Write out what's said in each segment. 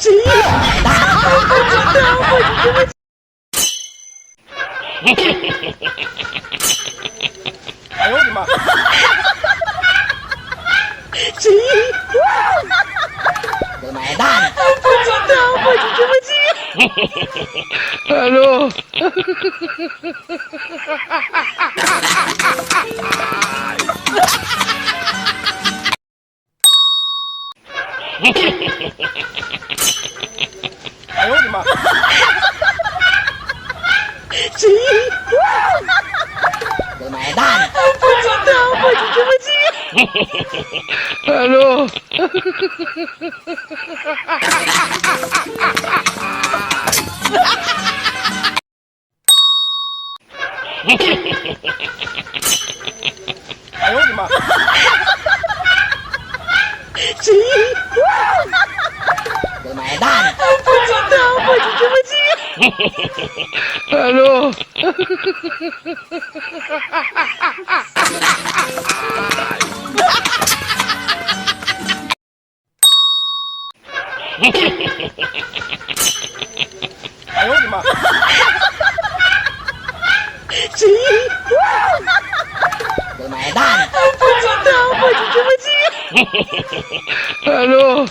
哎呦我的妈！我买单。不知道，我就这么记。 Hello。哎呦我的妈！我买单。不知道，我就这么记。 Hello。哎呦我的妈！我买单。不知道，我就这么记。 Hello。哎呦我的妈！我买单。不知道，我就这么记。 Hello。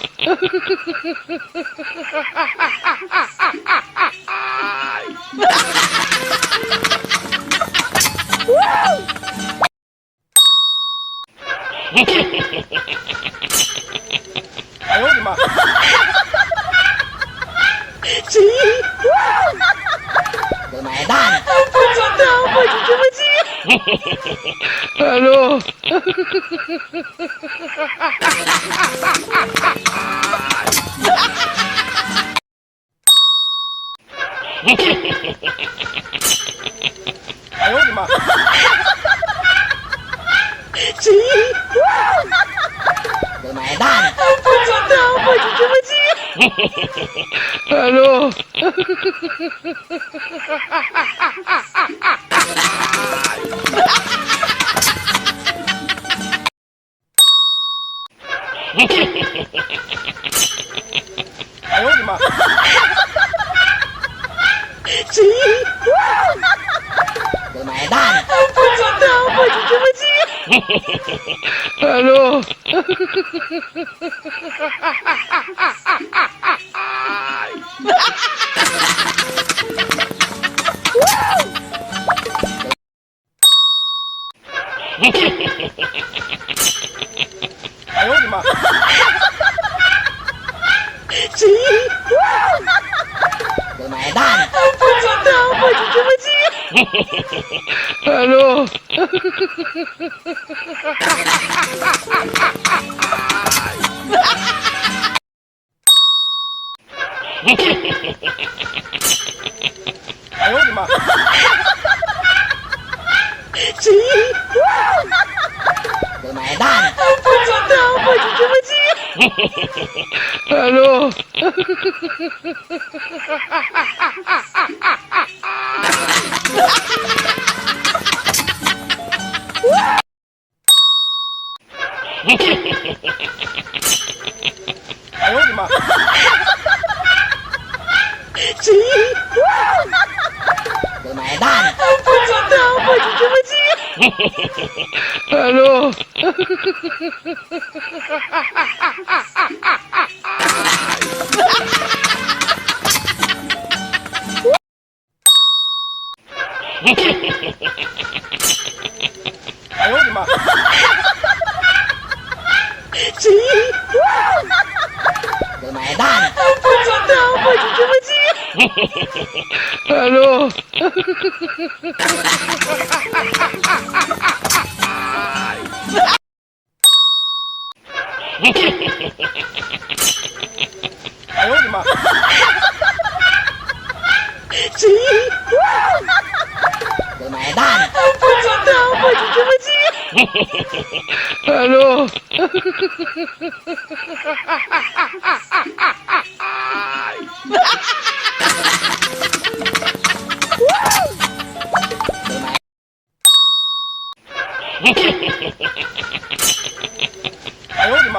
哎呦我的妈！我买单。不知道，我就这么记。 Hello。哎呦我的妈！我买单。不知道，我就这么记。 Hello。哎呦我的妈！我买单。不知道，我就这么记。 Hello。哎呦我的妈！我买单。不知道，我就这么记。 Hello。哎呦我的妈！我买单。不知道，我就这么记。 Hello。哎呦我的妈！我买单。不知道，我就这么记。 Hello。哎呦我的妈！我买单。不知道，我就这么记。 Hello。哎呦我的妈！我买单。不知道，我就这么记。 Hello。哎呦我的妈！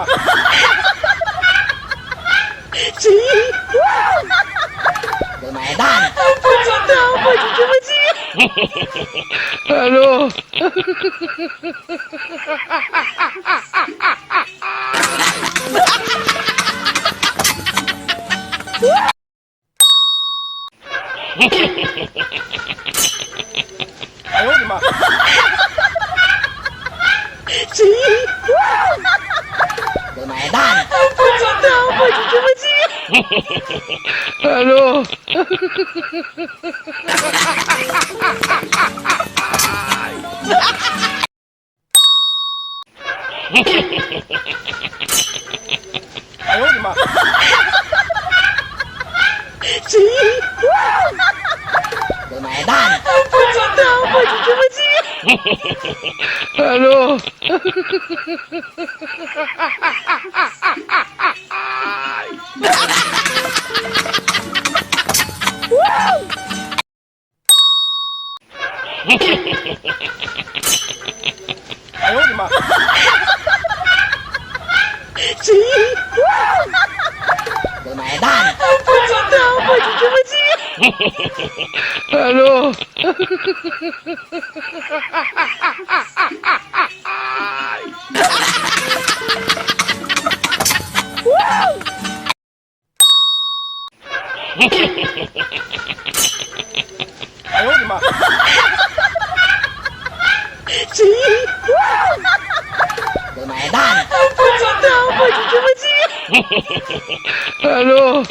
Hello. 哎呦我的妈！给买单！不知道，我就这么急。Hello。哎呦我的妈！给买单！不知道，我就这么急。Hello。哎呦我的妈！给买单！不知道，我就这么急。Hello。哎呦我的妈！给买单！不知道，我就这么急。Hello。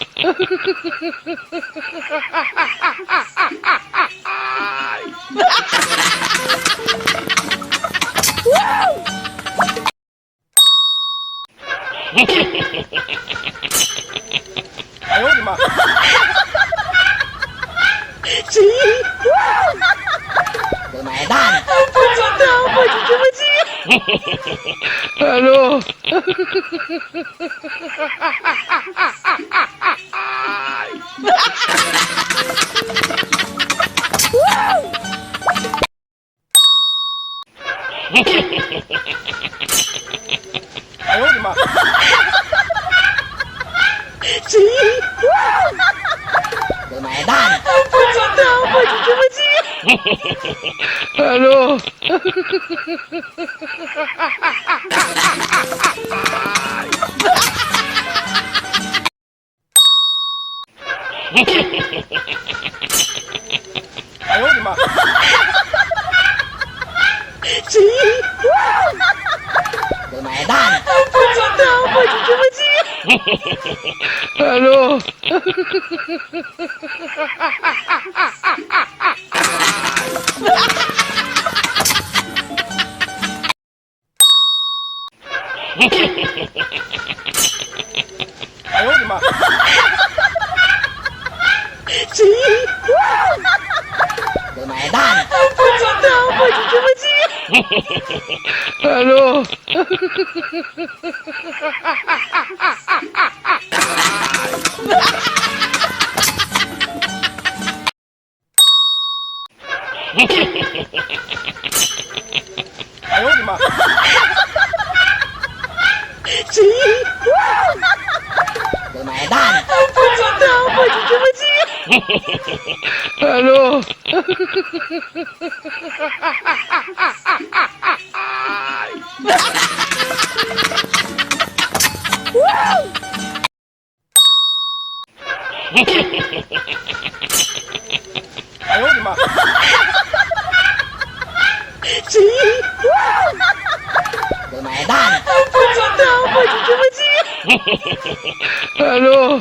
哎呦我的妈！给买单！不知道，我就这么急。Hello。哎呦我的妈！给买单！不知道，我就这么急。Hello。哎呦我的妈！给买单！不知道，我就这么急。Hello。哎呦我的妈！给买单！不知道，我就这么急。Hello。哎呦我的妈！给买单！不知道，我就这么急。Hello。哎呦我的妈！给买单！不知道，我就这么急。Hello。